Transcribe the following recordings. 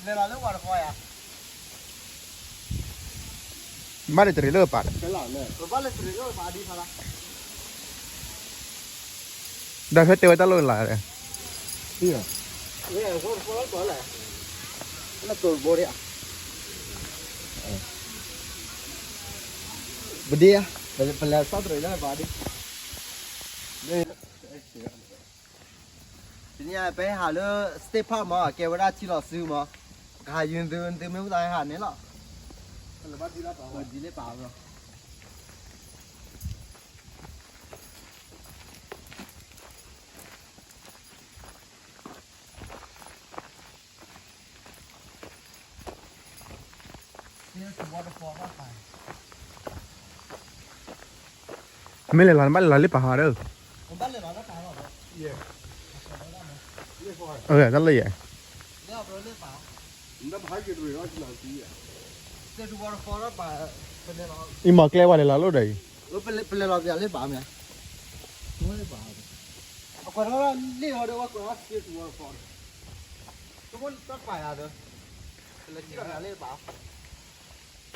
လဲၤလီၤလၢ waterfall ယၤ ဘၣ်လဲၤတရံးလၢပာ်ဒီး ပဘၣ်လဲၤတရံးလၢပာ်ဒ်ဖးလၢ ဒီးဖဲတဲဝဲတၢ်လိၣ်လၢ်ဒီး waterfall လၢပာ်လဲၣ် လၢတိၤတဘိဒ်ဧါ ပဒ်ဧါ ပလဲၤစးတရံးလၢပာ်ဒ် တနံၤအံၤ ပဟဲဟးလၢ state park မး ကဲဝဲဒၣ်ထံလီၤစုမး ကဟးယုၤသု သုမ့ၢ်အိၣ်သးဟဲဟးန့ၣ်လီၤ ဒ်လၢပာ်လီၤ မ့ၢ်လဲၤလီၤ နဘၣ်လဲၤလီၤလၢပာ်ဟးဒီး တၢ်လၢယဲ အံၤမ့ၢ်ကျဲဝဲလဲၤလီၤလိၣ်ဒီးအံၤ ပလဲၤလီၤပျးလၢပာ်မ့ၢ် အကွၢ်ထီၣ်လၢလ့ၣ်ဟီဒီး ဝဲကွၢ်ထီၣ် တမ့ၢ်တၢ်ပာ်ယၤဒီး ပလဲၤထံၣ်လီၤပျးလၢပာ် ညၣ်အုၣ်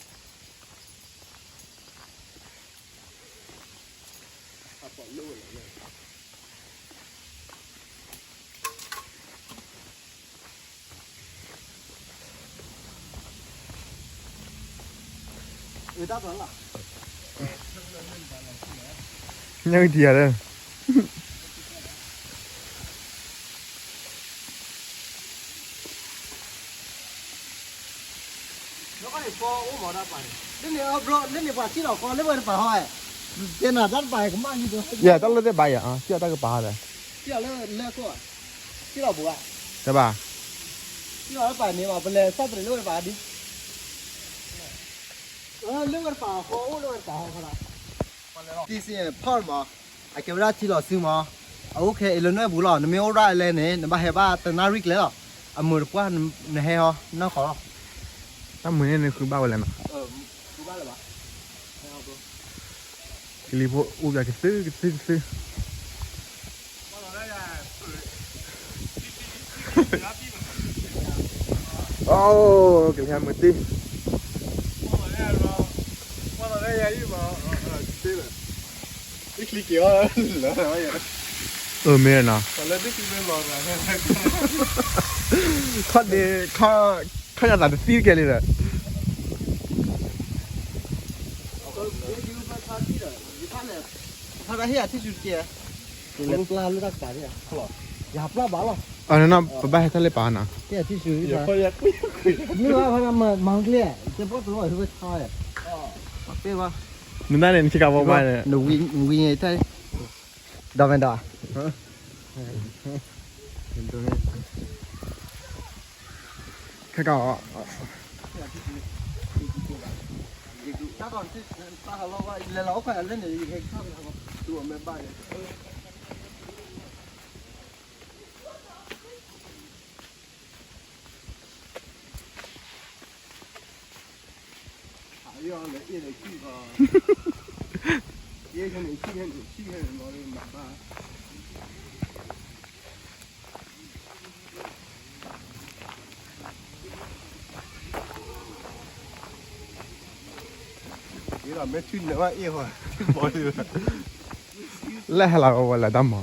ထံဂၤဒီး လၢန့ၣ်ပှၤထံၣ်လီၤဃီလၢဝဲတပာ်ဟီ တဲနၤတၢ်တပာ်ကမၣ်လံ ယဲတၢ်လၢသ့ၣ်ဘၣ်ယၤ ထံၣ်လီၤတၢ်ကပာ်ဟီဒီး ထံၣ်လီၤလၢလၢခိၣ် ထံၣ်လီၤဘူးဧါ တဘၣ် ထံၣ်လီၤလၢပာ်န့ၣ်ဘၣ် ပလဲၤစးတရံးလၢဝဲတပာ်ဒ် လၢဝဲတပာ်ဟီအိၣ်လၢဝဲတပာ်ဟီခီလီၤ This is park မး အကဲဝဲဒၣ်ထံလီၤစုမး အအိၣ်ခဲအံၤလၢနွဲၣ်ပူၤလီၤ နမ့ၢ်အိၣ်ရၣ်လဲၣ်န့ၣ် နဘၣ်ဟဲဘၣ်တနၣ်ရံၣ်ကျဲလီၤ အမုာ်တပှၢ် နဟဲဟီ နီၢ်ဃီလီၤ တၢ်မုာ်န့ၣ်နဃုဘၣ်ဝဲလဲၣ်နီၤ ကလံၤဖိအိၣ်ပၠးကသုကသုကသု အိၣ် ကလံၤဟဲမုာ်တံၢ် အၢ မ့ၢ်နီၤ ခီၣ်ဒ့ ခီၣ်ညါသးတသံတကဲလံဒီး ဖးဒၣ်ဟ့ၣ်ယၤထံၣ်ဆူတကဲ ယလဲၤပျၢ်လၢတၢ်ကပၤန့ၣ် ယပျၢ်ဘၣ်လီၤ အနီၢ် ပဘၣ်ဟဲထီၣ်လၢပာ်နီၤ ဟ့ၣ်ယၤထံၣ်ဆူ မ့ၢ်ဘၣ်ဖးဒၣ် မၤကျဲ တဲဘီၣ်တလီၤ ဟ့ၣ်ဝဲထါ တဲဘၣ် နတၢ်န့ၣ် နဆ့ကၤဘီဘၣ်န့ၣ် နဝံၤန့ၣ်တၢ် ဒီးမ့ၢ်ဒီး ခဲကီၢ် လဲၣ်ဟဲလီၤဝဲလၢတၢ်မၤ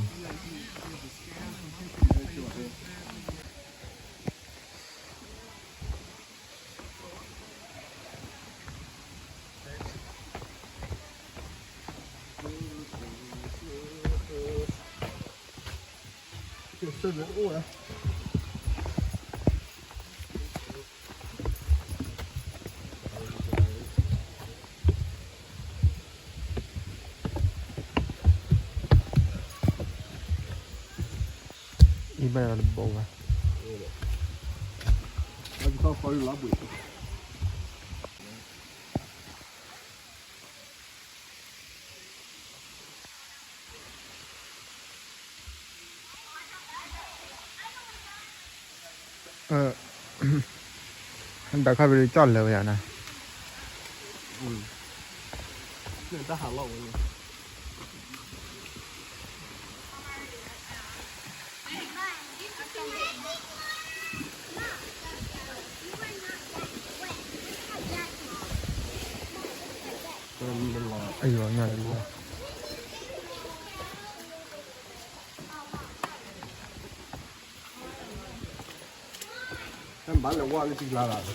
အံၤဘၣ်တဘိဘၣ် ဒီးခီၣ်ဖံးကၠီၣ်လၢဝဲယၤနၤ တၢ်ဟးလီၤဝဲန့ၣ် အယိာ်ညါလီၤ. ဘၣ်လဲၤဝါလၢထံကျါလီၤ.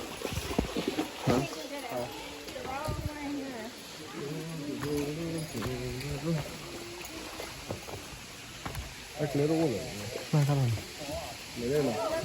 အကျဲတအိၣ်လၢၤ, လဲၤလဲၣ်လီၤ.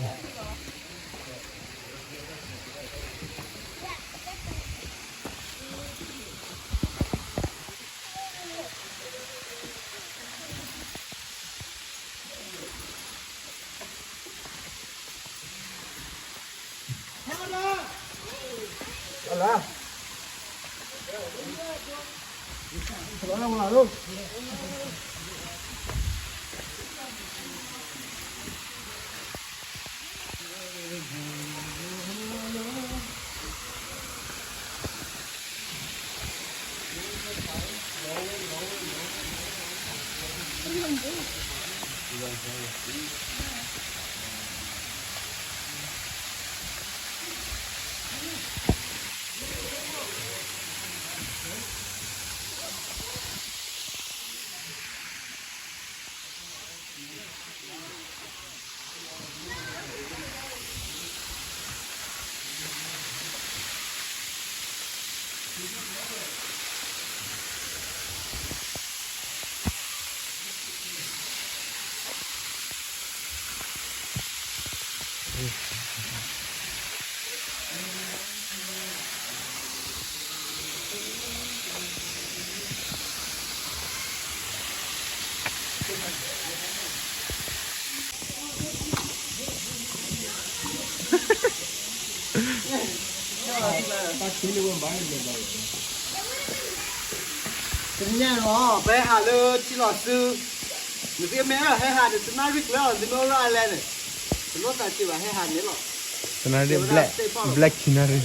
တနံၤညါအံၤလီၤ ပဟဲဟးလၢထံလီၤစု, နသုမ့ၢ်အဲၣ်ဒိးဟဲဟးန့ၣ် တနၣ်ရံၣ်ကျၢၤလီၤ သုမ့ၢ်အိၣ်ရၣ်လဲၣ်န့ၣ်, တလိၣ်သးစံးဘၣ် ဟဲဟးန့ၣ်လီၤ. တနၣ်ရံၣ် black, black canary,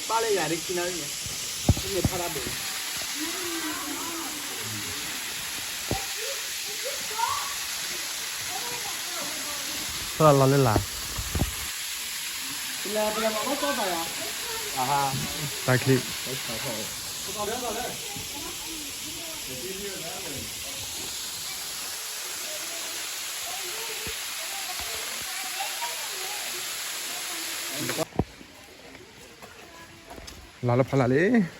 ပၣ်လၢယၤဒ် canary န့ၣ်, တမ့ၢ်ဖးဒၣ်ဘိး ဖဲလီၤလီၤလၢလၢ်, တၢ်ချံ လီၤလၢဖးလၢ်လံ.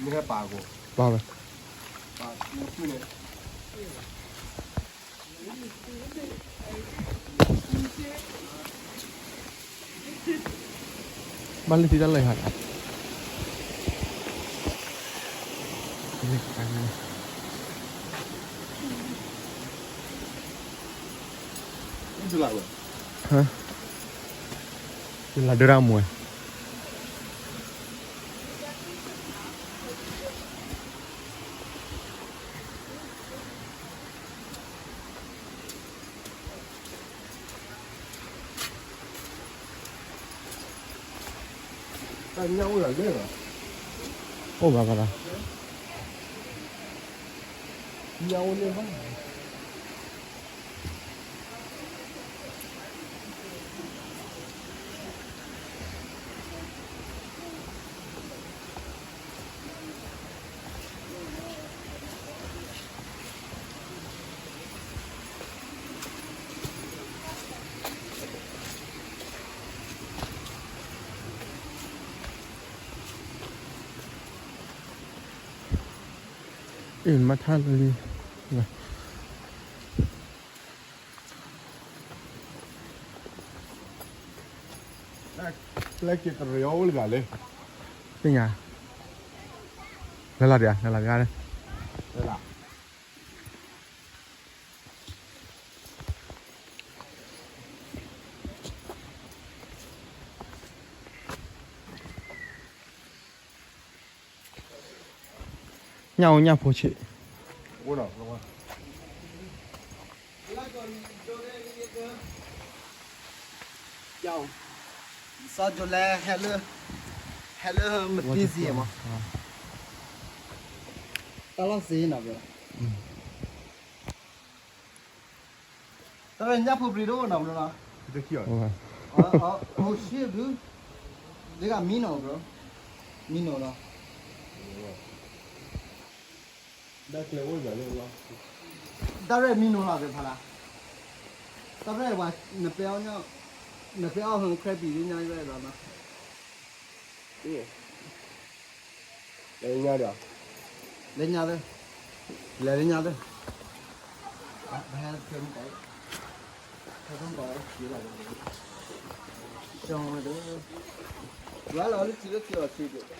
မ့ၢ်ဟဲပာ်အဂီၢ်, ပာ်ဝဲ, ပာ်န့ၣ်, ဘၣ်လၢထံတၢ်လၢဟါ, ဟါ, ယလၢဒၢရၣ်မူဝဲ. တၢ်ညၣ်အိၣ်လၢလဲၣ်လီၤ, အိၣ်ဘၣ်ဘၣ်လီၤ, ညၣ်အိၣ်န့ၣ်ဘၣ်. မ့ၢ်ထါလၢလံ ပျဲက့ၤတရံးအိၣ်လၢဂၤလဲၣ်, သ့ၣ်ညါ, လဲၤလီၤဒံးဧါ, လဲၤလီၤဒံးဧါ, လဲၤလီၤ. ညၣ်အိၣ်ညၣ်ဖိဆံး, စီၤကၠိလဲ ဟဲလၢ ဟဲလၢမတံစံမး, တၢ်လီၢ်စ့နီၤ, တၢ်ရဲၣ်ညၣ်ဖိပြံတအိၣ်နီၤဘျီနီၤ, အိၣ်ဆံးဒု, ဒ်ဂၤမံနီၤဘျီ, မံနီၤနီၤ, တၢ်ရဲၣ်မံနီၤလီၤသ့ၣ်ဖးလၢ်, တၢ်ရဲၣ်ဝဲ နပဲအီၣ်ညၣ်, နပဲအီၣ်ဟီ crappie ဒ်ညါယဲလီၤနီၤ, လဲၤညါဒီး, လဲၤညါသ့, လဲၤလၢညါသ့, ဟဲထီၣ်ကီးလၢခံလီၤ, ကၠီဝဲဒီး, ဝဲလီၤလၢခံလၢခံလီၤခံဒီး,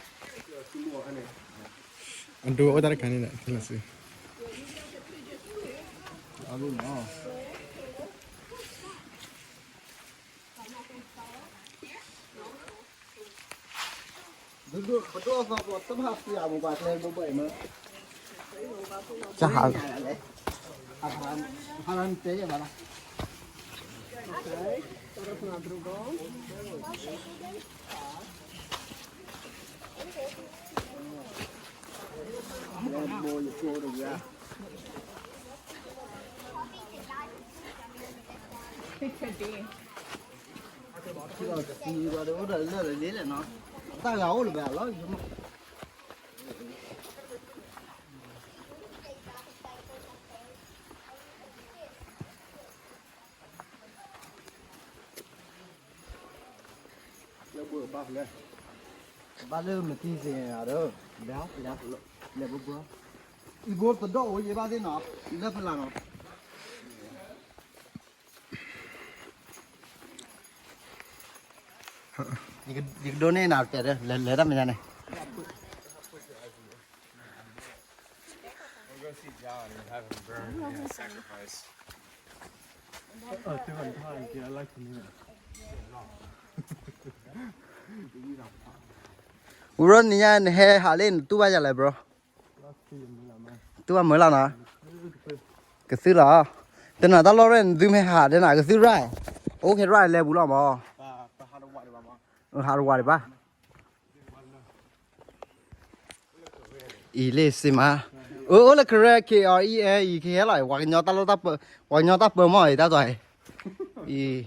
အဒိအိၣ်တၢ်တခါန့ၣ်ဒီး ခဲလၢာ်စု အဒိနီၤ. ပဒိၣ်အသီပတဘၣ်ပျၢ်မူပှၤကျဲဒိဘၣ်အံၤမ့ၢ်, ကဟး, ဟး, ဟးတဲယဲဘၣ်လီၤ. Picture day. တၢ်ဂၤအိၣ်လၢၤဘၣ်လီၤ. ဘၣ်လၢမတံစ့ၢ်ဒီး, လဲၤဘၣ်, လဲၤဘၣ်, အံၤဘိသဒိၣ်အိၣ်ယံၤဘၣ်သ့ၣ်နီၤ, လၢဖလၢ်နီၤ. ယကဒိးန့ၢ်နၤတကဲး, လဲၤတၢ်မဲာ်ညါန့ၣ်. Bro နံၤညါနဟဲဟးလၢနတူၢ်ဘၣ်ယၤလဲၣ် bro. တူၢ်ဘၣ်မုာ်လီၤနီၤ. ကသုလီၤ. တနီၤတၢ်လီၢ်ရဲၣ်နသုမ့ၢ်ဟးဒဲနၤ ကသု ride, အိၣ်ကဲ ride လဲၤပူၤလီၤမး. ဟးတဝးဒံးဘၣ်. အံၤလၢစ့မး, အိၣ်လၢ Karen K R E N အံၤ ကဟဲလီၤ ပှၤကညီတၢ်လီၢ်တၢ်ပၢ, ပှၤကညီတၢ်ပၢမီၢ်အံၤ တၢ်သွဲ, အံၤ,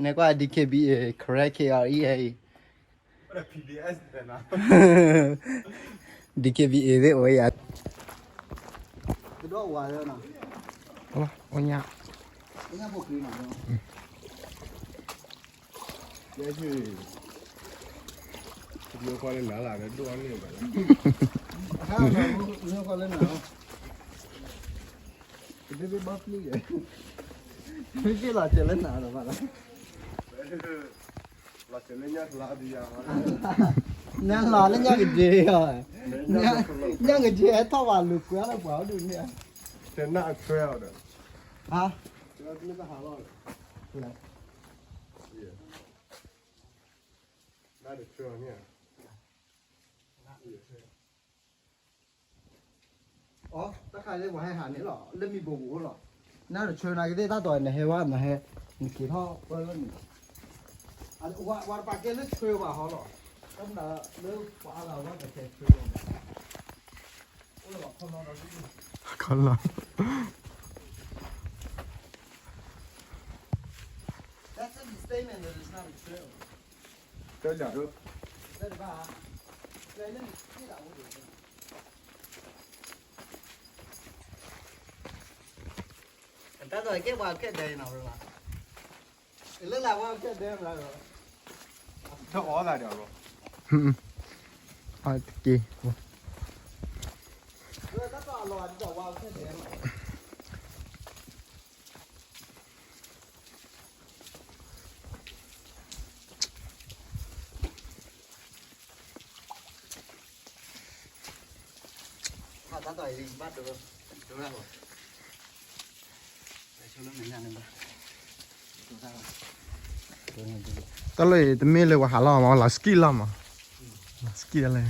နဲကွၢ် D K B A Karen K R E N အံၤ D K B A သ့ၣ်အိၣ်ယၤ, ကဒီးဝါလၢနီၤ, အိၣ်ညၣ်, အိၣ်ညၣ်ဖိခွံနီၤ, ယဲၢ်ဆံ, မ့ၢ်ကွၢ်လၢနၤလၢ်ဒီးဒိၣ်အါန့ၢ်ဘၣ်လၢ, မ့ၢ်ကွၢ်လၢနၤလီၤ, တဘ့ၣ်ဘ့ၣ်ဘၣ်ပျံၤယဲ, မ့ၢ်က့ၤလီၤစၢၤလၢနၤလီၤဘၣ်လၢ နလီၤလၢညၣ်ကဒ့အီၤ, ညၣ်ကဒ့ဟဲထီၣ်ဘၣ်လူၤကွဲလၢပှၤအိၣ်ဒုးန့ၣ်, တဲနၢ်အထွဲအီၤဒီး, ဟါ, နၢ်တထွဲအီၤန့ၣ်, အီ, တၢ်ခါလၢပှၤဟဲဟးန့ၣ်လီၤ လၢမံၤဘိးပူၤအိၣ်လီၤ, နၢ်တထွဲနၤကသ့ၣ်တၢ်တီၤ နဟဲဝဲ နဟဲ, နက့ၤထီၣ်ပၢလီၤန့ၣ်, ဝၤတပာ်ကဲလၢထွဲဘၣ်ဟီလီၤ, တၢ်မနုၤလၢပှၤအါဂၤဝဲတကဲထွဲလီၤ, အိၣ်လီၤခီလီၤ, ခီလီၤ That's a statement that is not true. တဲလၢ, တၢ်တဘၣ်, တၢ်လၢနစံၣ်လၢအိၣ်ဒီး, တၢ်တကဲပှၤကဲဒဲးနီၤ, လၢလၢပှၤကဲဒဲးဘၣ်, ထီၣ်အီၣ်သးဒီး, အတက့ၢ်, တၢ်တ တၢ်လၢတမ့ၢ်လၢပှၤဟးလီၤမး လီၤစကံလီၤမး လီၤစကံလီၤ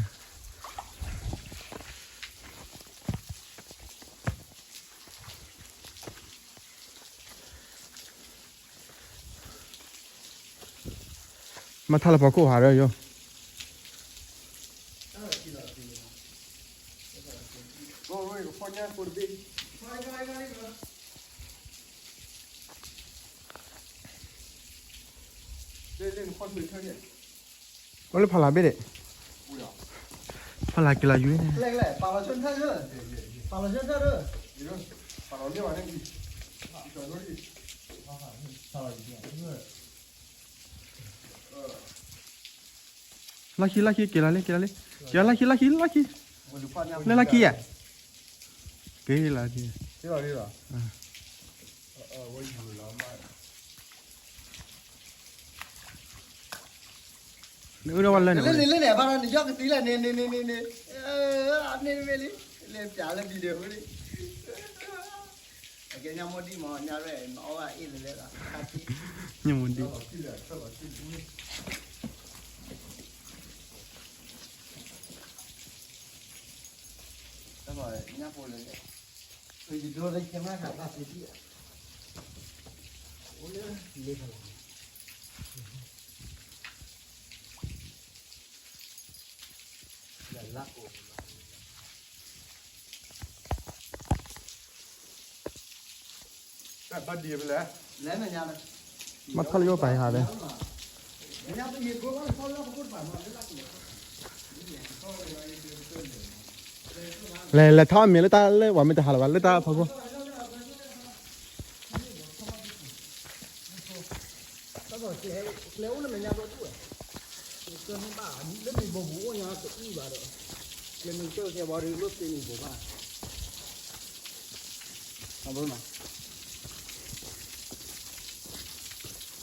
မ့ၢ်ထါလၢဖီခိၣ်ဟးဒီးယိၤ အိၣ်လၢဖီလာ်ဘ့ၣ်ဒံး ဖီလာ်က့ၤလီၤယူၤန့ၣ် လီၢ်ခံ လီၢ်ခံ က့ၤလီၤလံ က့ၤလီၤလံ က့ၤလီၤလၢ်ခံ လီၢ်ခံ လီၢ်ခံ လၢလီၢ်ခံဧါ က့ၤလီၤ နအုၣ်ဒီးဝဲလၢန့ၣ် လၢန့ၣ် လၢန့ၣ် အဘၣ်ဒီးနယီၢ်ကသံလၢန့ၣ် န့ၣ် န့ၣ် န့ၣ် န့ၣ် န့ၣ် န့ၣ် လၢ video န့ၣ် အကဲညါမိၢ်ဒံၣ်မး ညါရဲၣ် နအီၣ်ဘၣ်အ့ၣ်လၢလဲၣ်လီၤ ညါမိၢ်ဒံၣ် တၢ်ဘၣ်ညါဖိလဲၣ် ယဒိလၢကဲမးခးဘၣ်သ့ၣ်သ့ၣ် အိၣ်လၢလ့ဖးလီၤ လၢလၢအိၣ် ဘၣ်ဒံးဖဲလဲၣ် မ့ၢ်ထီၣ်လၢယိၣ်ပာ်ယဟးလဲၣ် လဲၤလဲၤထီၣ်အမ့ၢ်လၢတၢ်လၢပှၤမ့ၢ်တဟးလၢၤဘၣ် လၢတၢ်ဖီခိၣ် တၢ်ဘၣ်ကျဲ ကျဲအိၣ်လၢမဲာ်ညါဘျီဒိၣ်ဝဲ ကျဲမ့ၢ်ဘၣ် လၢမ့ၢ်ဘိပူၤအိၣ်ညါတအုၣ်ဘၣ်ဒီး ကျဲမ့ၢ်ကၠိၣ်ကျဲဘီဒီး လိၣ်သ့မ့ၢ်ဘိဘၣ် အဘၣ်မး လၢယ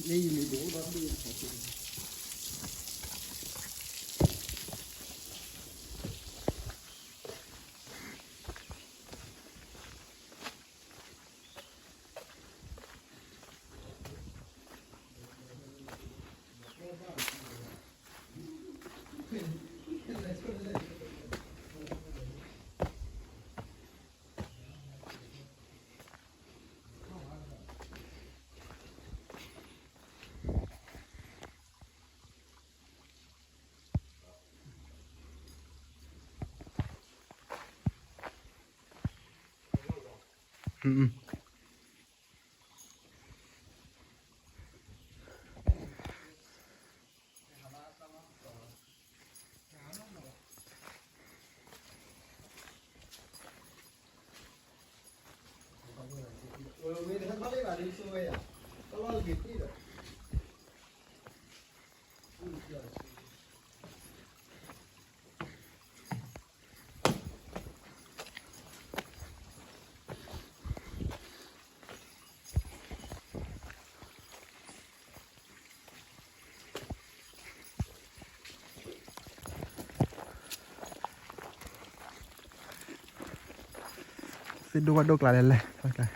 မ့ၢ်ဘိအိၣ်ဒီးဒိၣ် သ့ၣ်ဒိၣ်ဝၣ်ဒိၣ်ကျါလဲၣ်လဲၣ်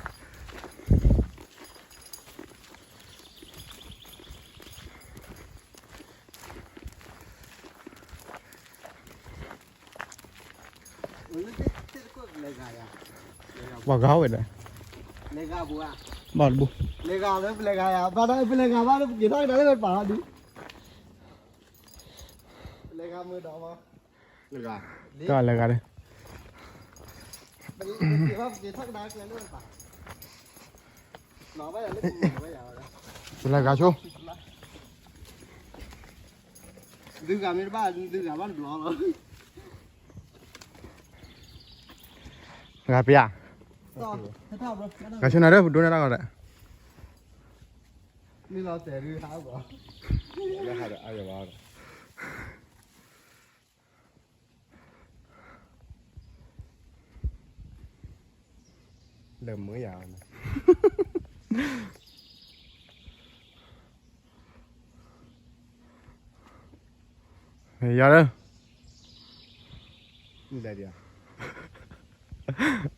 ပှၤဂၤဝဲဒၣ် ဘၣ်တဘိ လဲၤဂၤဘၣ် ဘၣ်ဒီးပလဲၤဂၤဘၣ်လၢပက့ၤထီၣ်ကဒါလၢပာ်လီၤဒုး လဲၤဂၤမုာ်ဒီးမး တၢ်လဲၤဂၤဒီး ပလဲၤဂၤဆိ ဒုးဂၤမ့ၢ်တဘၣ် ဒုးဂၤဘၣ်တဘျီလီၤ ဂၤပယါ ဂၤဆိနၤဒီး ပဒိးန့ၢ်တၢ်ဂီၤဒီး မ့ၢ်လီၤတဲာ်ဒုးဟးဂီၤ လၢဟးဒီးအါယၤဘၣ်ဒီး လၢမုာ်ယၤ ယၤလၢ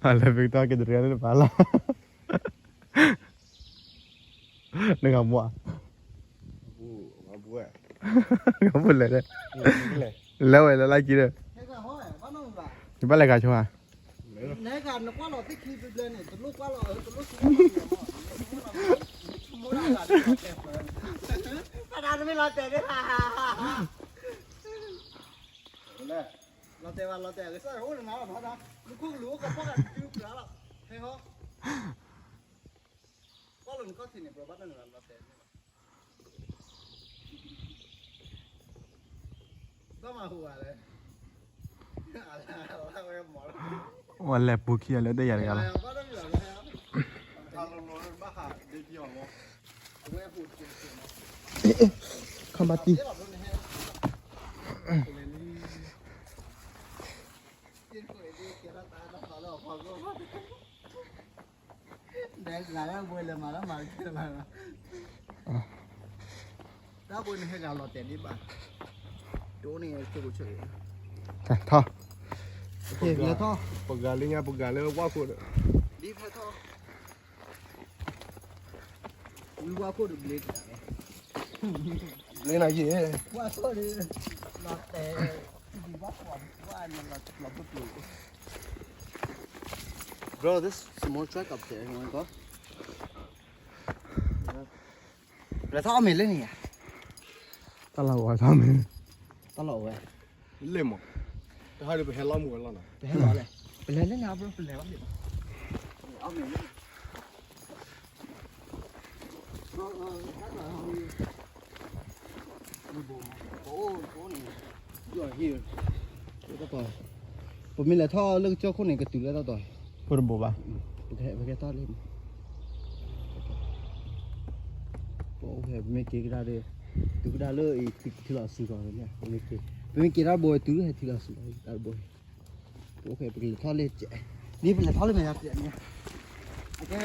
အလဲၤ Victor က့ၤတရံးလၢတပၤလီၤ နဂၤမူဧါ ဂၤမူလဲၤဒီး လဲၤဝဲလၢလၢကံဒီး ယဘၣ်လဲၤဂၤဆိဧါ လီၤတဲာ်ဘၣ်လီၤတဲာ် ကစၢ်ယွၤအိၣ်လၢနၤလီၤ ဖးဒၣ် နခိၣ်ကလူးအိၣ်ကဖီၣ်ကဒုပျၢ်လီၤ ဟဲဟီ ကွၢ်လီၤနကီၢ်ထံးန့ၣ် ဘျီဘၣ်တၢ်နလီၤတဲာ်န့ၣ်ဘၣ် ဘၣ်မၤဟူးဂၤလဲၣ် ဝဲလဲၤပူၤခံဂၤလၢတယၤတဂၤလီၤ ခီမၤတံၢ် ဒဲလၢဘိလၢမၤလၢမၤကဲလၢ တၢ်ဘိန့ၣ်ဟဲဂၤလီၤတဲာ်ဒံးဘၣ် ဒိၣ်န့ၣ်ဆိၣ်ဆိၣ် ထီၣ် ထီၣ် ပဂၤလၢညါ ပဂၤလၢဝၣ်ခိၣ်ဒီး ဒ်ဖဲထီၣ် ဝံဝၣ်ခိၣ်ဒီးဘျ့တဂၤန့ၣ် ဘျ့နၤယ့ၣ် ဝၣ်ခိၣ်ဒီး လီၤတဲာ် ဒ်ဝၣ်ခိၣ်ဝါန့ၣ်လီၤလီၤဘျ့ Bro, there's some more track up there. You wanna go? လဲၤထီၣ်အီၣ်မ့ၤလၢန့ၣ်ဧါ တၢ်လီၢ်ဝဲထီၣ်မ့ၤ တၢ်လီၢ်ဝဲ လ့ၣ်မး တဟါဒီးပဟဲလီၤမုၢ်ဝဲလီၤနီၤ ပဟဲလီၤလဲၣ် ပလဲၤလၢန့ၣ် bro ပလဲၤအီၣ်မ့ၤ အီၣ်မ့ၤ ပမ့ၢ်လဲၤထီၣ်လၢကစၢၢ်ခိၣ်န့ၣ် ကတုၤလၢတၢ်တီၤ ဖိတဘိးဘၣ် ပကဲတၢ်လၢ ပမ့ၢ်က့ၤကဒါဒီး တုၤကဒါလၢအံၤ ထံလီၤစုကီးန့ၣ် ပမ့ၢ်က့ၤ ပမ့ၢ်က့ၤတၢ်ဘိတုၤဟဲထံလီၤစုကီးတၢ်ဘိ ပအိၣ်ဖဲပကလဲၤထီၣ်လၢကဲ ဒ်ပလဲၤထီၣ်လၢမဲာ်ညါပျဲၢ်န့ၣ် အကဲ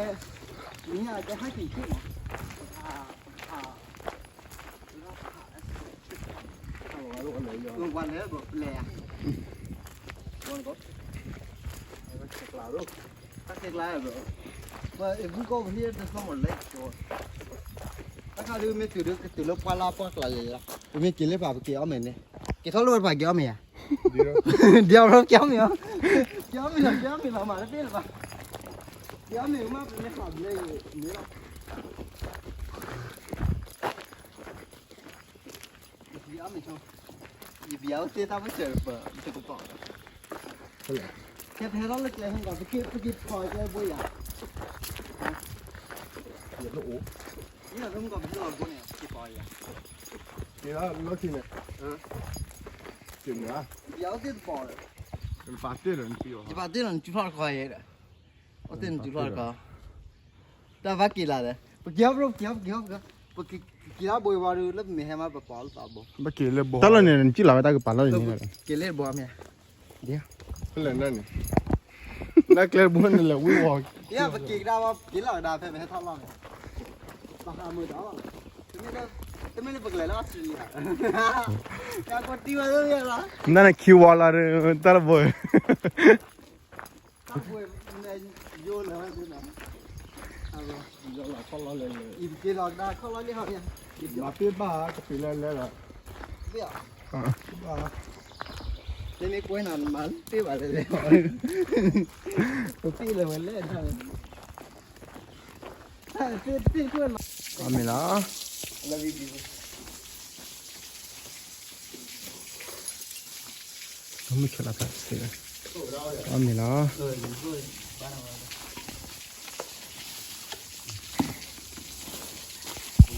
မ့ၢ်အကဲဟဲက့ၤက့ၤမး ပကဖး ပကဖး ပကဖး ပကဖး ပလဲၤ Wanna go? That's a cloud. That's a cloud, bro. But if we go over here, there's no more lake, so. တခါဒုးမ့ၢ်တုၤဒုးကတုၤလၢပှၢ်လၢပှၢ်ကျါယဲလီၤ. ပမ့ၢ်က့ၤလၢပှၤပက့ၤအီၣ်မ့ၤန့ၣ်. က့ၤထီၣ်လၢဝဲပှၤက့ၤအီၣ်မ့ၤဧါ. ဒ်အီၤ က့ၤအီၣ်မ့ၤလီၤ က့ၤအီၣ်မ့ၤလီၤ မၤတသ့လၢၤဘၣ်. က့ၤအီၣ်မ့ၤမး ပမ့ၢ်ဟးဘျဲၣ်မ့ၤလီၤ. ယဘံယအိၣ်သ့ၣ်တၢ်ပၢၢ်ဆၢ ပတကပီၤ, ကဲပဟဲထီၣ်လၢကျဲဟဲကီး ပက့ၤပက့ၤပီၤကျဲဘိယၤ, ယအိၣ်, ယအိၣ်မ့ၢ်ကီး ပဟဲလီၤဘိန့ၣ် ပက့ၤပီၤယၤ, က့ၤလီၤလီၢ်ခံန့ၣ်, က့ၤမ့ၢ်, ယဘံယအိၣ်သ့ၣ်တပီၤဒီး, ယပာ်တ့ၢ်လီၤနစုထီၣ်တခီယဲဒီး, အိၣ်သ့ၣ်နစုထီၣ်တခီ တၢ်ဘၣ်က့ၤလၢ်ဒီး ပက့ၤဟီၣ်ဘိ ပက့ၤဟီၣ်ဘိ ပက့ၤ, ပက့ၤလၢဘိဝါဒုး လၢပမ့ၢ်ဟဲမး ပပီၤလၢသးဘိ, ပက့ၤလၢဘိ တၢ်လီၢ်န့ၣ် နစံၣ်လီၤဝဲတၢ်ကပၤလီၢ်န့ၣ်, က့ၤလၢဘိမ့ၢ်, ဖဲလဲၣ်န့ၣ်, လၢကျဲဘိန့ၣ်လဲၤဝံၤဝီၤ, ပက့ၤကဒါဝဲ ပက့ၤလီၤကဒါဖဲပဟဲထီၣ်လီၢ်န့ၣ်, ပဟးမုာ်ဒီး, တမ့ၢ်လၢပကလဲၤလၢအီစထြ့လယါ, ယကတံၤဝဲလၢယလီၤ, နန့ၣ်ခံဝီလီၤ တၢ်လၢဘိ မၤပ့ၢ်ဘၣ်ကပ့ၤလၢလဲလီၤ, မ့ၢ်ကွဲးနၤမၤပ့ၢ်ဘၣ်လဲလဲ, ပပ့ၢ်လၢဝဲလဲၣ်, အီၣ်မ့ၤလီၤ, မုၢ်ဆလၢ်ဖးစ့ၢ်, အီၣ်မ့ၤလီၤ,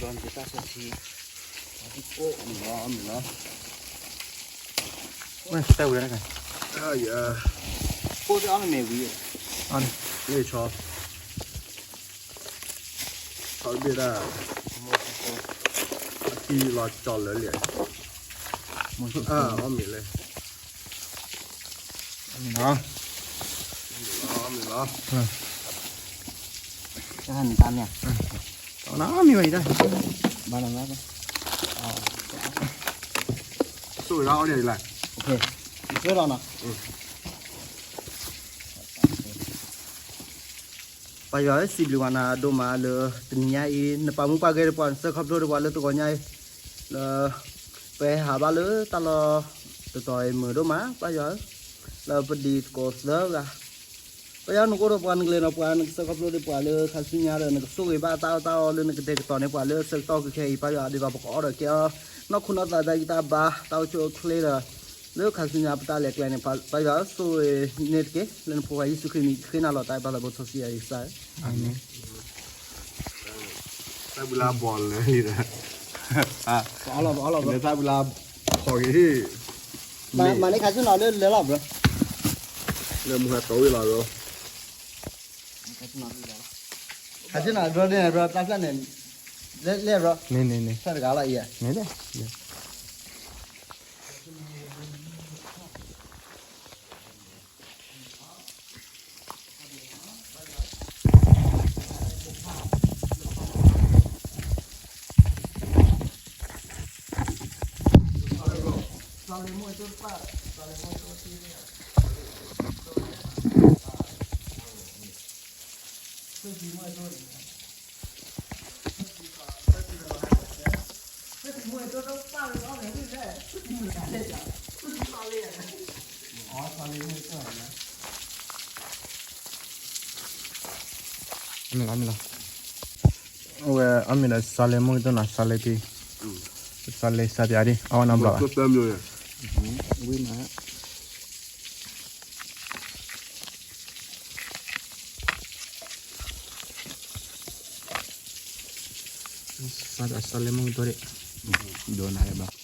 ဒ်တၢ်ဆၢထံ, အီၣ်မ့ၤလီၤ, အီၣ်မ့ၤလီၤ, ဝဲတၢ်ဝဲဒၣ်, အိၣ်တအီၣ်မ့ၤဝံၤ, မ့ၢ်ဆီ ဆီတဘ့ၣ်ဒၣ်, အကံလီၤကၠီလၢာ်လံ, အီၣ်မ့ၤလဲၣ်, အီၣ်မ့ၤလီၤ, အီၣ်မ့ၤလီၤ, တၢ်န့ၣ်တၢ်မ့ၢ်ဧါ, တၢ်နီၤမ့ၢ်ဝဲအံၤတၢ်, ဘၣ်နီၤမ့ၢ်, ဆိၣ်ဂ့ၤလီၤအီၣ်ဒံးလၢ်, ဆိၣ်လီၤနီၤ, ပၢ်ယွၤဧၢ စံးဘျုးဘၣ်နၤဒိၣ်မးလၢ တနံၤညါအံၤ နပာ်မူပာ်ဂဲၤဒီးပှၤ နစၢခီဖျိဒီးပှၤလၢတဂီၤညါအံၤ, လၢ ပဟဲဟးဘၣ်လၢတၢ်လီၢ်တတီၤအံၤ မုာ်ဒိၣ်မး ပၢ်ယွၤဧၢ, လၢပဒံးသကိးသၢဂၤ ပၢ်ယွၤ နကအိၣ်ဒီးပှၤ နကလဲၤဒီးပှၤ နကစၢခီဖျိဒီးပှၤလၢခါဆူညါဒီး နကဆိၣ်ဂ့ၤဘၣ်တၢ်အီၣ်တၢ်အီလၢနကတဲာ်ကတီၤန့ၢ်ပှၤလၢအဆၢကတီၢ်ခဲအံၤ ပၢ်ယွၤ ဒ်သိးပကအီၣ်ဒီးကဲအီၤ နီၢ်ခိနီၢ်သးတၢ်ဂံၢ်တၢ်ဘါ တၢ်အိၣ်ဆူၣ်အိၣ်ချ့ဒီး လၢခါဆူညါပတၢ်လဲၤကျဲန့ၣ် ပၢ်ယွၤ ဆိၣ်ဂ့ၤန့ၣ်တက့ၢ် လၢနဖိခွါယ့ၣ်ၡူးခရံာ်မံၤ ဃ့နၤလီၤတၢ်အံၤ ပၢ်သးဘိစီဆှံယွၤအံၤစၢ်ဧၢ, အၤမ့ၣ်. တၢ်ဘုလၢဘီၣ်လဲၤ, တၢ်ဘုလၢဘီၣ်က့ၤ, မၤန့ၢ်ခါဆူနီၤလၢလဲၤလီၤ bro, လၢမူဟဲတီဝံၤလီၤ bro, ခါဆူနီၤ bro န့ၣ် bro တၢ်ဖျၢၣ်န့ၣ်, လဲၤ လဲၤ bro, န့ၣ်န့ၣ်န့ၣ်, ဖျၢၣ်တဂၤလီၤအံၤ, န့ၣ်လဲၣ် မ့ၢ်လီၤ မ့ၢ်လီၤ, အဝဲ အမ့ၢ်ဒီး စးလဲၤမိၢ်ကတိၢ်နီၤ စးလဲၤပံၤ, စးလဲၤစးပၠးဒံး အဝဲနီတဘျီဘၣ်, ဝံၤမး စးလဲၤမိၢ်ကတိၢ်ဒံး, ဒိးနၤလၢၤဘၣ်